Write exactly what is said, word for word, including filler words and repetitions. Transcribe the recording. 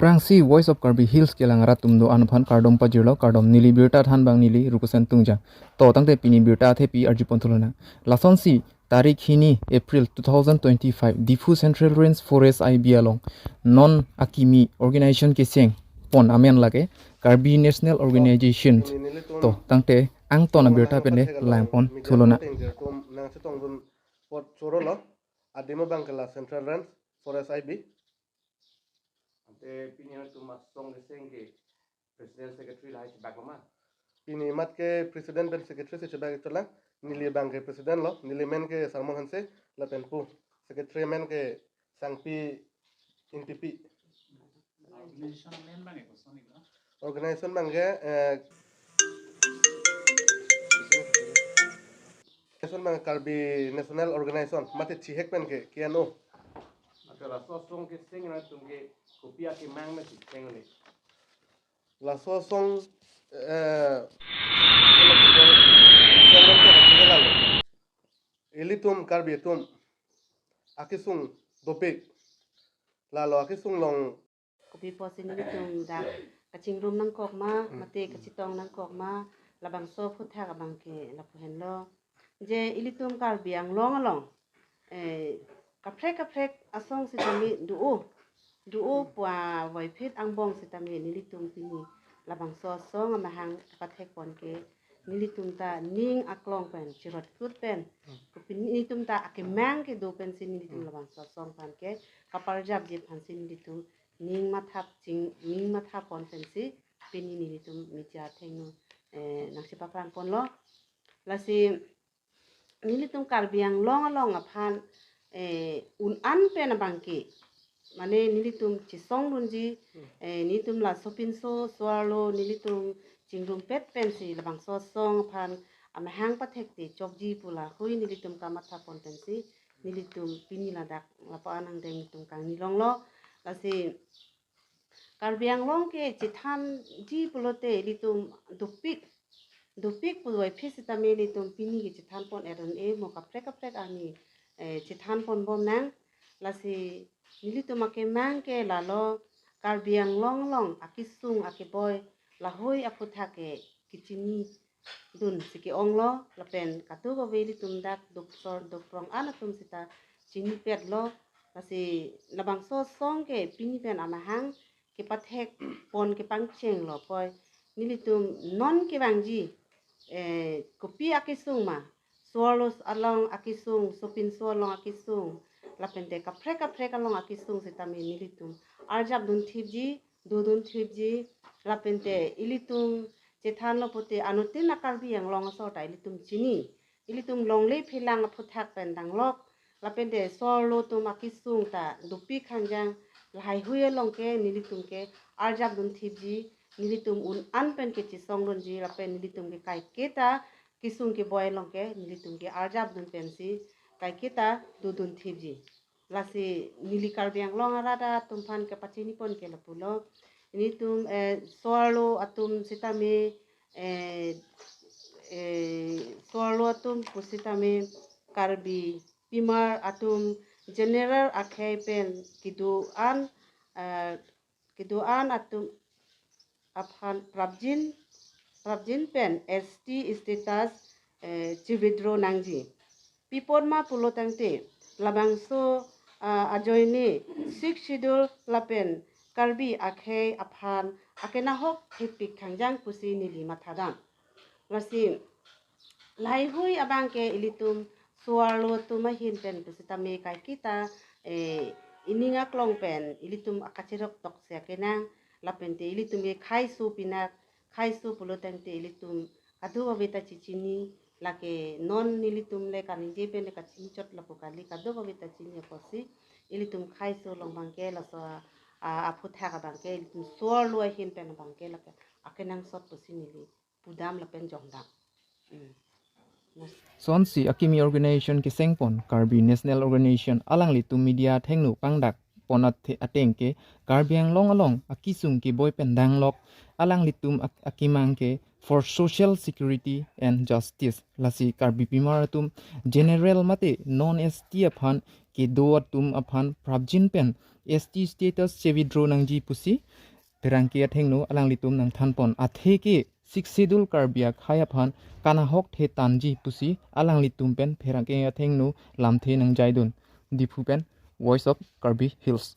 Aphrangsi Voice of Karbi Hills kelang rat atum do-an aphan kardom pajirlo, kardom. Neli birta thanbang neli Rukosen Tungjang. To tangte pini birta athepi arjupon thulonang. Lasonsi tarik hini April two thousand twenty-five, Diphu Central Range Forest I B along non akimi organization keseng pon amen lake Karbi National Organization. To tangte angton abirta pen le langpon thulonang. Nangchetongdun apot chorolo, adim abang ke la Central Range Forest I B. Ante pini nangtum asong keseng ke President Secretary lahai chebak lo ma? Pini mat ke President pen Secretary si chebak itulang. Neli abang ke President lo, neli men ke Sarmon Hanse, lapen pu Secretary men ke Sangpi Ingtipi. Organization men abang ke koson ni lo? Organization abang ke, eh, organization abang Karbi National Organization, mate chihek pen ke, K N O. Ante laso asong keseng nangtum ke kopi akemang ma si cheng le? Laso asong, eh, asong ke lalo. Ilitum Karbi atum akesung dopik. Lalo akesung along. Kopi apotsi nelitum dak kachingrum nangkok ma, mate kachetong nangkok ma, labangso aphuthak abang ke lapu henlo. Je ilitum Karbi Anglong along, eh, kaprek kaprek asong sitame do-o. Do-o pu avoiphit angbong sitame nelitum pini labangso asong amahang pathek pon ke nelitum ta ning aklong pen, chirot kut pen. Kopi nelitum ta akemang kedo pensi nelitum labangso asong aphan ke kaparjapji aphansi nelitum ning mathap ching, ning mathap pon pensi pini nelitum media athengno, eh, nangchepaprang ponlo. Lasi nelitum Karbi Anglong along aphan, eh, un-an pen abang ke, mane nelitum chesongdunji, eh, nelitum la sopinso so-arlo nelitum chingrumpet pensi labangso asong aphan amahang pathekte chokji pu lahui nelitum kamatha pon pensi nelitum pini ladak lapu-an angdeng nelitum kangni longlo. Lasi Karbi Anglong ke chethanji pulote ilitum dopik, dopik pu avoiphit sitame ilitum pini ke chethan pon er un-e mo kaprek kaprek arni, eh, chethan pon bom nang. Lasi nelitum akemang ke lalo Karbi Anglong along akesung akeboi lahui aphuthak ke kechini dunsi ke-onglo, lapen kadokave ilitum dak doksor doprong an atum sita chinipetlo. Lasi labangso asong ke pini pen amahang kepathek pon kepangchenglo poi. Nelitum non kevangji, eh, kopi akesung ma, so-arlo along akesung, sopinso along akesung, lapente kaprek kaprek along akesung sitame nelitum arjapdun thipji, dodun thipji, lapente ilitum chethanlo pulote anuttin a-Karbi Anglong asor ta ilitum chini. Ilitum longle phelang aphuthak pen danglok, lapente so-arlo atum akesung ta dopik hangjang, lahaihui along ke nelitum ke arjapdun thipji, nelitum un-an pen ke chesongdunji, lapen nelitum ke kaiketa kesung keboi along ke nelitum ke arjapdun pensi kaiketa dodun thipji. Lasi neli Karbi Anglong arat atum aphan kepachini pon ke lapulo. Nelitum, eh, so-arlo atum sitame, eh, eh, so-arlo atum pusitame Karbi pimar atum general akhei pen kedo-an, eh, kedo-an atum aphan prapjin, prapjin pen S T status, eh, chi-withdraw nangji. Pi apot ma pulo tangte labangso, ah, ajoine Sixth Schedule lapen Karbi akhei aphan akenahok thepik thangjang pusi neli mathadam. Lasi lahaihui abang ke ilitum so-arlo atum ahin pen pusitame kaiketa, eh, ining aklong pen ilitum akacherok toksi akenang, lapente ilitum ke khaiso pinak, khaiso pulo tangte ilitum kadokave ta chechini, lake non nelitum le kaningje pen le kachini chot lapu kali, kadokave ta chini apotsi ilitum khaiso along abang ke laso a, a, aphuthak abang ke ilitum so-arlo ahin pen abang ke lake akenangsot pusi neli pudam lapen jongdam. Hmm. Sonsi akimi organization keseng pon Karbi National Organization alanglitum media athengno pangdak pon athe-, ateng ke Karbi Anglong along akesung keboi pen danglok, alanglitum ak-, akemang ke for social security and justice. Lasi Karbi pimar atum general mate non S T aphan kedo atum aphan prapjin pen S T status che withdraw nangji pusi pherangke athengno alanglitum nangthanpon. Atheke Sixth Schedule Karbi akhei aphan kanahok the tanji pusi alanglitum pen pherangke athengno lamthe nangjaidun. Diphu pen Voice of Karbi Hills.